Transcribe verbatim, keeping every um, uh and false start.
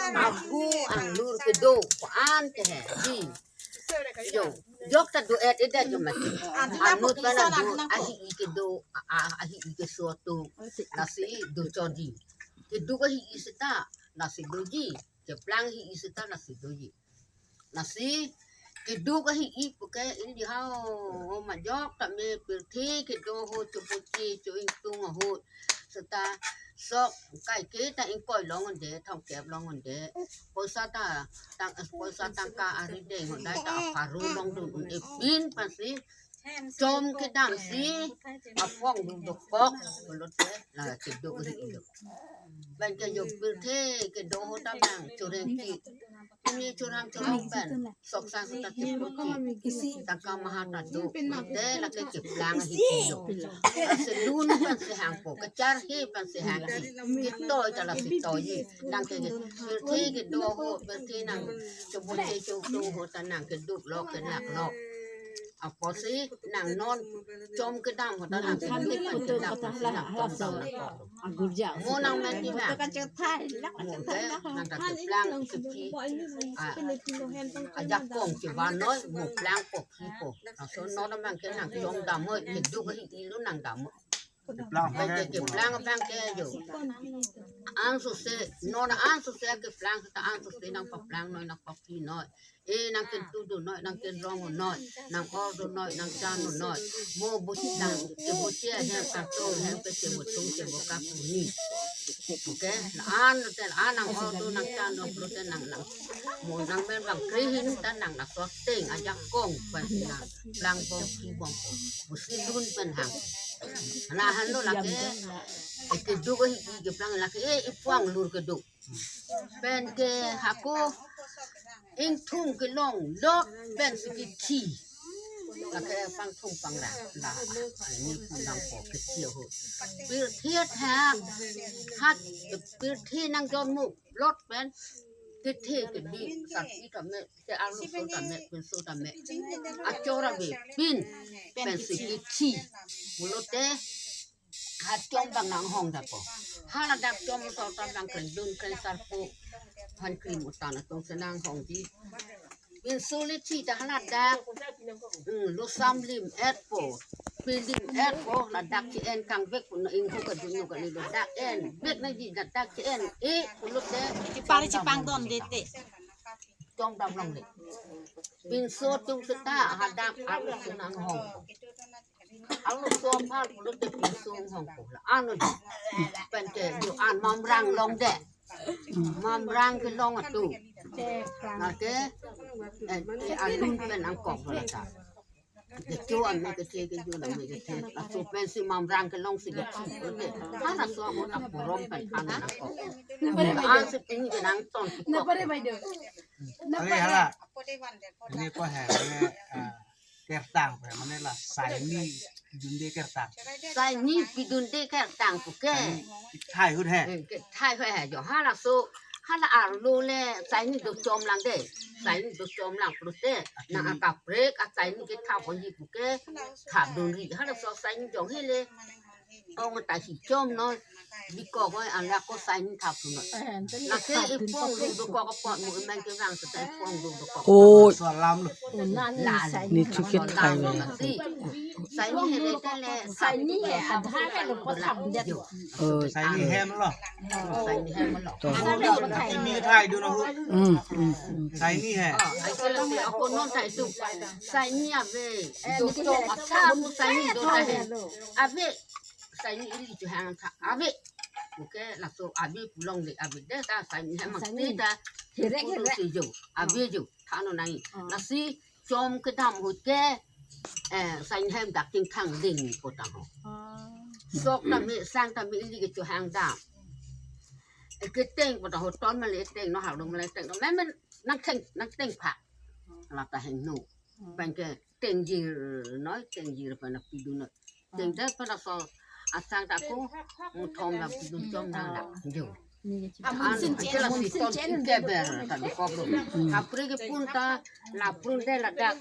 Ahu anglur kedo ko-an ke he. Di. Jo. Jok ta do et ida jo mati. Anut pen adu ahi kedo, a, a, ahi keso atum. Lasi do chodi. Keduk ahi seta lasi doji. Keplang ahi seta lasi doji. Lasi keduk ahi puke indi hao, majok tame pirthe kedo ahut, chopoche cho-ingtung ahut. Seta sok kaike ta ingkoi long unde, thomkep long unde. Poisa ta tang, poisa tangka arideng hodai ta apharu longdun un-e pin pensi chom kedamsi aphong dun dokok pulote la keduk ahi lo. Pen ke jo pirthe kedo ahut ta nang choreng ki. Ini chorang chorang pen sok sang ta chipoti. Tangka maha ta do. Te lake keplang ahi lo. Selun pensi hangpo, kecharhe pensi hangji. Kitoi ta lasi toiji. Nang ke pirthe kedo ahut, pirthe nang chopoche cho-ingtung ahut ta nang keduk lok, kelak lok. Apotsi nang non chom kedam ahut ta nang keduk, kelak lok, nang chom dam lok. Mo nang mati na. Mo te nang ta keplang siki. A, ajakong chevan noi, mo plang po kipo. Laso non abang ke nang chom dam noi, keduk ahi lo nang dam noi. Keplang abang ke jo. Ansose, non ansose keplang ta ansose nang paplang noi, nang papi noi. E nang kentu dun noi, nang kenrong noi, nang or dun noi, nang chan dun noi. Mo busi nang, ke busi ahem, kartong ahem, ke chemutung, chemukak puni. Oke, la-an te la-an nang or dun, nang chan dun, pulote nang nang. Mo nang men bang krihin ta nang la soteng ajakong pen nang plang bom, ki bom. Busi dun pen hang. Lahenlo lake, e keduk ahi keplang lake, e ipu anglur keduk. Pen ke hako ingthung kelong lot pensi kethi. Lake pangthung pangrang la, ini pulang po kethi ho. Pirthe ha, hat pirthe nang jonmu lot pen kethe kedi, sarpi tame, te arloso tame, pinso tame, achor ave pin pensi kethi. Pulote ha chom abang nang hong dapo. Hala dak chom so ta abang krengdun krengsarpo. Han krim utan atum si nang hongji. Pinso le thi ta hala dak. Hmm, lusam lim-etpo. Pilim-etpo, ladak che-en kangvek pun na ingho kadun no kali ladak envek nangji, ladak che-en-e pulote. Chipari chipang don dete. Chom dam longle. Pinso atum seta hadak arloso nang hong. Arloso apar pulote pinso hongpo. La-an lo. Pen ke jo an mamrang longde. Mamrang kelong atum. Lake, eh, ke alun pen angkok lata. Kecho ame kethe, kecho ame kethe. Laso pensi mamrang kelongsi kethe. Oke. Halaso amo ta porom pen an angkok. An si pini ke nangton si kok. Oke, hala. Ini ko hai, ini, ah, kertang, mane la saini pidunde kertang. Saini pidunde kertang puke. Saini kethai ahut he. Eh, kethai ahut he jo. Halaso, hala arlo le saini do chom lang de. Saini do chom lang pulote. Nang akaprek a saini kethap ponji puke. Thap dunri. Halaso saini jong hele. Ong ta si chom noi. Bikok oi, ala ko saini thap tu noi. Lake ipong dun dokok apot mo, iman kevang seta ipong dun dokok. Oi. Salam lo. Ni chukit khai me. Saini hele tele, saini he adha ke lo ko thap det. Oi. Saini hem lo. Saini hem lo. To. Lake mi thai dun ho. Hmm, hmm, hmm. Saini he. Ah, ai ko lo ako non thai tu. Saini ave. Do to asa mo saini do ta he. Ave. Saini ili cho hang tha ave. Oke, laso ave pu longle ave de ta saini hem mang ti ta. Herek, herek. Si jo, ave jo, tha no nai. Ah. Lasi chom kedam ahut ke, eh, saini hem dak tingthang ding pu ta ho. Ah. Sok tame, sang tame ili ke cho hang dam. Eh, keteng pu ta ho ton male teng no, hak dong male teng no. Memen nang teng, nang teng pha. La ta heng no. Pen ke tengjir noi, tengjir pen pidun noi. Teng det pen laso asang ta ko, muthom la pidun chom nang la. Jo. An ke la si ton ke ber ta dokok lo. Hapre ke pun ta la prun de ladak.